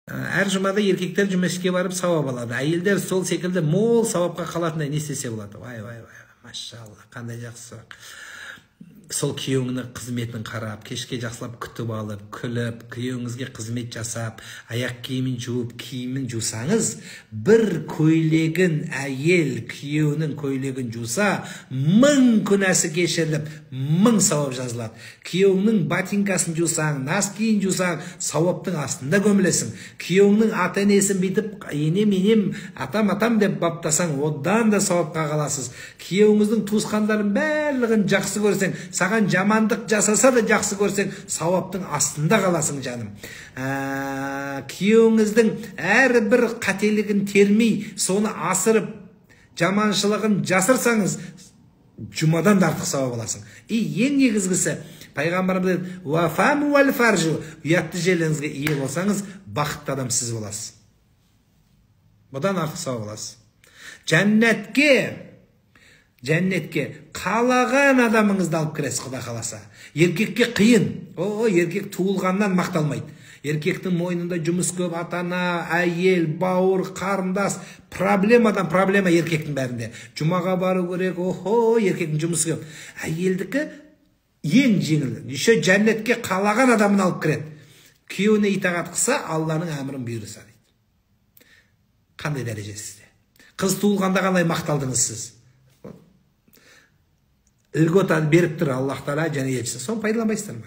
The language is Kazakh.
Әр жұмада еркектер жұмысқа барып сауап алады. Әйелдер сол секілді мол сауапқа қалатындай не істесе болады? Вай, вай, вай, машалла, қандай жақсы сұрақ. Сол күйеуіңнің қызметін қарап, кешке жақсылап күтіп алып, күліп, күйеуіңізге қызмет жасап, аяқ киімін жуып, киімін жусаңыз, бір көйлегін әйел күйеуінің көйлегін жуса, 1000 күнәсі кешіріліп, 1000 сауап жазылады. Күйеуіңнің ботинкасын жусаң, носкиін жусаң, сауаптың астында көмілесің. Күйеуіңнің ата-енесін бүйтіп, енем, енем, атам, атам деп баптасаң, одан да сауапқа қаласыз. Күйеуіңіздің туысқандарын барлығын жақсы көрсең, саған жамандық жасаса да жақсы көрсең, сауаптың астында қаласың, жаным. Күйеуіңіздің әрбір қателігін термей, соны асырып, жаманшылығын жасырсаңыз, жұмадан да артық сауап аласың. И ең негізгісі, пайғамбарымыз ұятты жерлеріңізге ие болсаңыз, бақытты адам сіз боласыз. Бұдан артық сауап аласыз. Жәннетке қалаған адамыңызды алып кіресіз, Құдай қаласа. Еркекке қиын. О, еркек туылғаннан мақталмайды. Еркектің мойнында жұмыс көп, ата-ана, әйел, бауыр, қарындас, проблемадан проблема еркектің бәрінде. Жұмаға бару керек, охо, еркектің жұмысы көп. Әйелдікі ең жеңіл. Еще жәннетке қалаған адамын алып кіреді. Күйеуіне итағат қылса, Алланың әмірін бұйырса дейді. Қандай дәреже сізде? Қыз туылғанда қалай мақталдыңыз сіз? Льготаны беріп тұр Аллах Тағала және елшісі. Соны пайдаланбайсыздар ма?